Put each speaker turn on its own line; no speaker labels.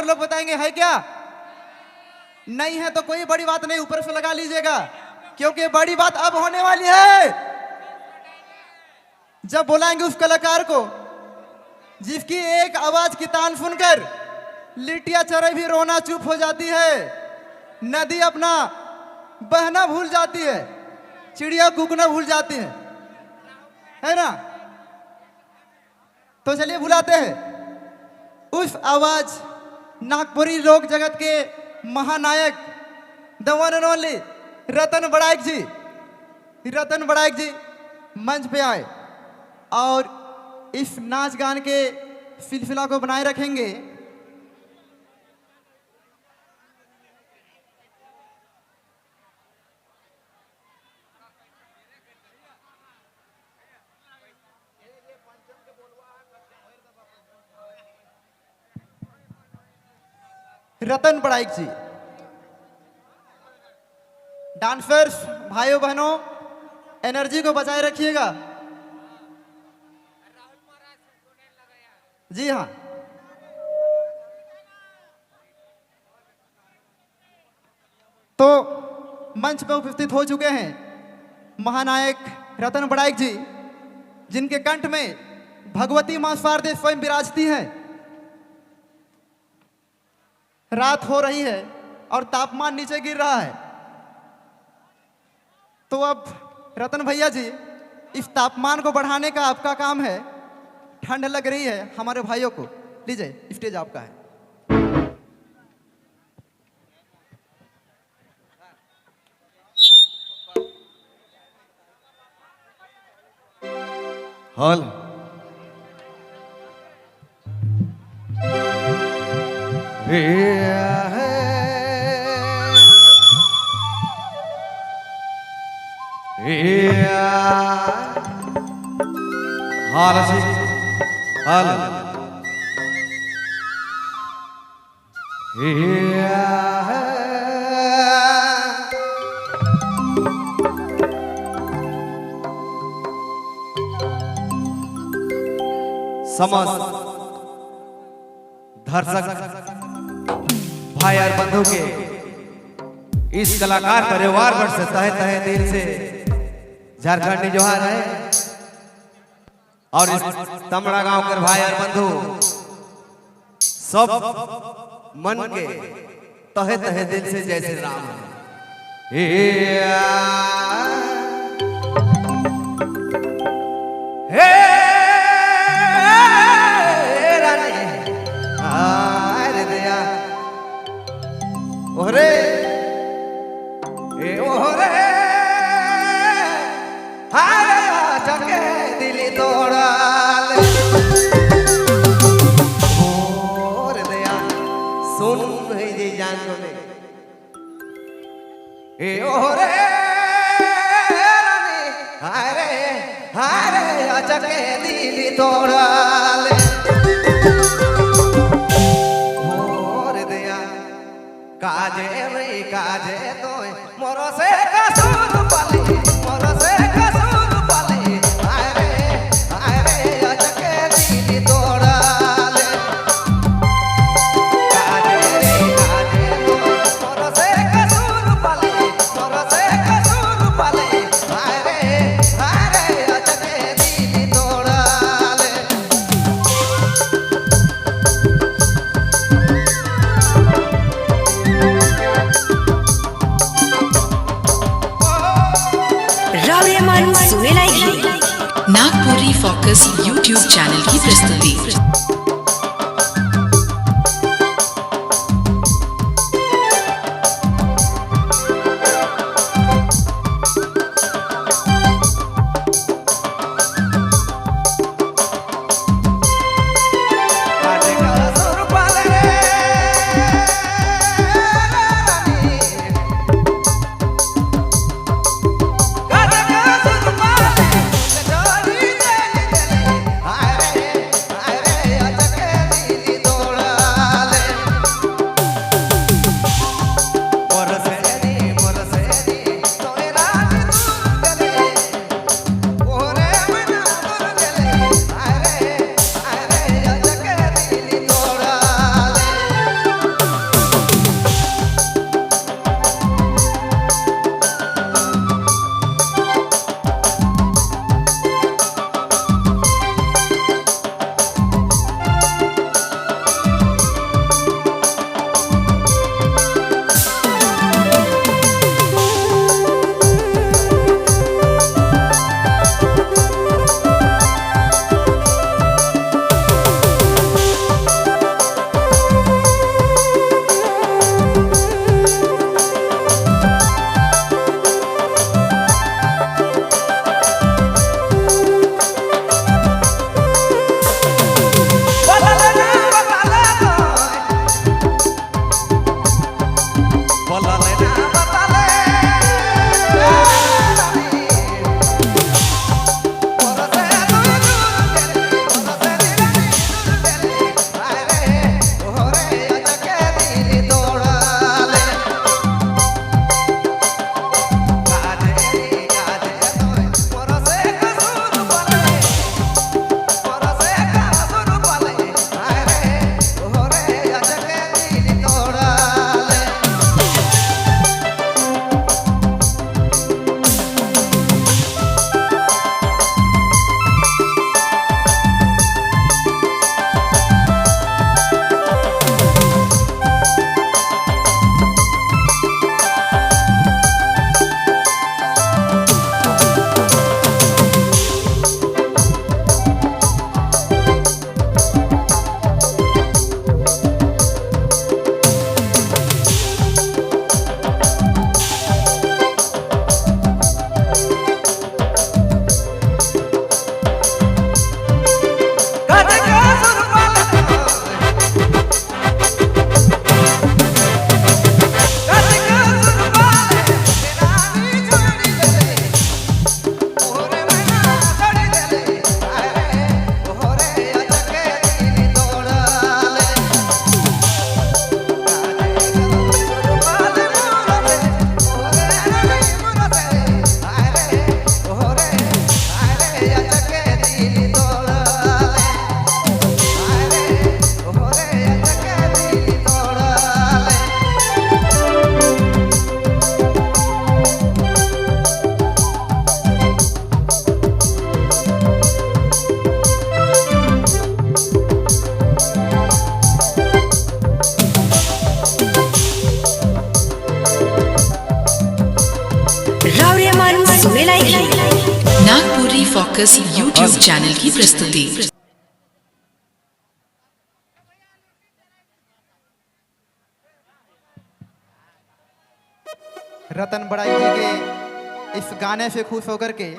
लोग बताएंगे, है क्या? नहीं है तो कोई बड़ी बात नहीं, ऊपर से लगा लीजिएगा, क्योंकि बड़ी बात अब होने वाली है जब बुलाएंगे उस कलाकार को जिसकी एक आवाज की तान सुनकर लिटिया चरई भी रोना चुप हो जाती है, नदी अपना बहना भूल जाती है, चिड़िया कूकना भूल जाती है ना? तो चलिए बुलाते हैं उस आवाज, नागपुरी लोक जगत के महानायक, the one and only Ratan Baraik ji. Ratan Baraik जी मंच पे आए और इस नाच गान के सिलसिला को बनाए रखेंगे। रतन बड़ाइक जी। डांसर्स भाइयों बहनों, एनर्जी को बचाए रखिएगा। जी हाँ, तो मंच पर उपस्थित हो चुके हैं महानायक रतन बड़ाइक जी, जिनके कंठ में भगवती मां शारदे स्वयं विराजती हैं। रात हो रही है और तापमान नीचे गिर रहा है, तो अब रतन भैया जी, इस तापमान को बढ़ाने का आपका काम है। ठंड लग रही है हमारे भाइयों को, लीजिए स्टेज आपका है।
हॉल हाल हाल समस्त दर्शक भाई और बंधु के इस कलाकार परिवार पर से तहे तहे दिल से झारखंडी जोहार है। और इस तमड़ा गांव के भाई और बंधु सब मन के तहे तहे दिल से जय श्री राम है। हे रानी आरे दया ओरे ए ओरे हारे चके दिली तोड़ाल ओरे दया सुन है जे जान में ए ओरे रानी हारे हारे चके दिली तोड़ाल ओरे दया काजे रे काजे तोय मोर से कसुर पाले मोर से कसुर पाले आरे आरे अचके दिली तोड़ाले काजे रे काजे तोय मोर से कसुर पाले मोर से कसुर पाले आरे आरे अचके दिली तोड़ाले।
रावरेमान सुने लायक
नागपुरी फोकस यूट्यूब चैनल की प्रस्तुति।
काजे कसुर पाले रे रानी काजे कसुर पाले चोरी चली चली आरे आरे
सुने लायक।
नागपुरी focus YouTube channel की प्रस्तुति।
रतन बड़ाई जी के इस गाने से खुश होकर के